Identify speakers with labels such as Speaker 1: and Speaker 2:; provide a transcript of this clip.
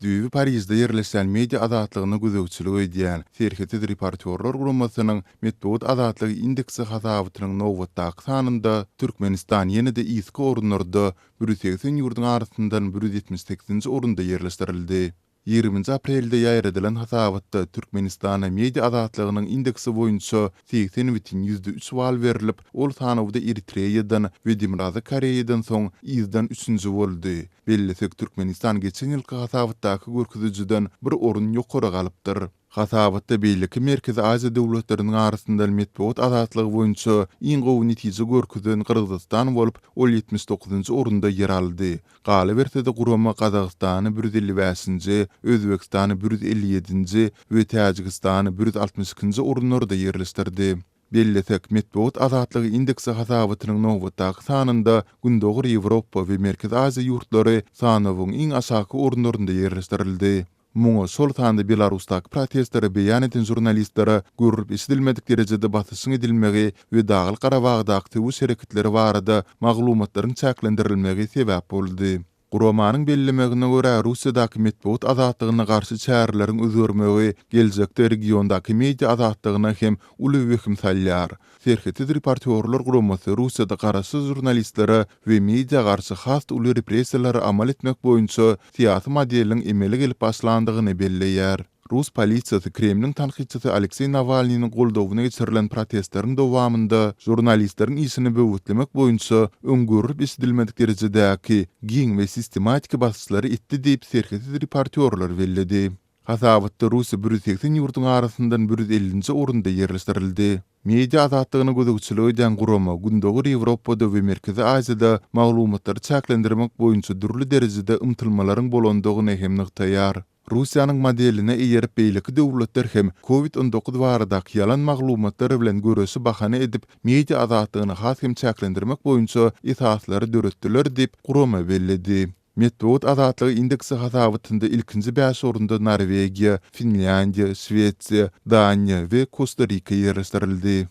Speaker 1: Düýbi Parižde ýerleşýän media azatlygyna gözegçilik edýän Serhetsiz reportýorlar guramasynyň Metbugat azatlygy indeksi hasabatynyň nobatdaky sanynda Türkmenistan ýene-de yzky orunlarda, 180 ýurduň arasyndan 178-nji orunda ýerleşdirildi. Ýigriminji aprelde ýaýradylan hasabatda Türkmenistana media azatlygynyň indeksi boýunça 80,3 bal berlip, ol sanawda Eritreýadan we Demirgazyk Koreýadan soň yzdan üçünji boldy. Bellesek, Türkmenistan geçen ýylky hasabatdaky görkezijiden bir orun ýokary galypdyr. Hasabatda beýleki Merkezi Aziýa döwletleriniň arasynda metbugat azatlygy boýunça iň gowy netije görkezen Gyrgyzystan bolup, ol 79-njy orunda ýer aldy. Galyberse-de, gurama Gazagystany 155-nji, Özbegistany 157-nji we Täjigistany 162-nji orunlarda ýerleşdirdi. Bellesek, Metbugat azatlygy indeksi hasabatynyň nobatdaky sanynda Gündogar Ýewropa we Merkezi Aziýa ýurtlary sanawyň iň aşaky orunlarynda ýerleşdirildi. Muňa şol sanda Belarusdaky protestleri beýan eden žurnalistlere görlüp-eşidilmedik derejede basyşyň edilmegi we Daglyk-Garabagdaky söweş hereketleri barada maglumatlaryň çäklendirilmegi sebäp boldy. Guramanyň bellemegine görä, Russiýadaky metbugat azatlygyna garşy çäreleriň özgermegi geljekde regiondaky media azatlygyna hem uly wehim salýar. Serhetsiz reportýorlar guramasy Russiýada garaşsyz žurnalistlere we media garşy has uly repressiýalary amal etmek boýunça syýasy modeliň emele gelip başlandygyny belleýär. Rus polisiýasy Kremliň tankytçysy Alekseý Nawalnynyň goldawyna geçirilen protestleriň dowamynda žurnalistleriň işini böwetlemek boýunça öň görlüp-eşidilmedik derejedäki giň we sistematiki basyşlary etdi diýip serhetsiz reportýorlar belledi. Hasabatda Russiýa 180 ýurduň arasyndan 150-nji orunda ýerleşdirildi. Media azatlygyna gözegçilik edýän gurama Gündogar Ýewropada we Merkezi Aziýada maglumatlary çäklendirmek boýunça dürli derejede ymtylmalaryň bolandygyny hem nygtaýar. Russiýanyň modeline eýerip beýleki döwletler hem Covid 19 baradaky ýalan maglumatlar bilen göreşi bahana edip media azatlygyny has hem çäklendirmek boýunça esaslary döretdiler diýip gurama belledi. Metbugat azatlygy indeksi hasabatynda ilkinji bäş orunda Norwegiýa, Finlýandiýa, Şwesiýa, Daniýa we Kosta-Rika ýerleşdirildi.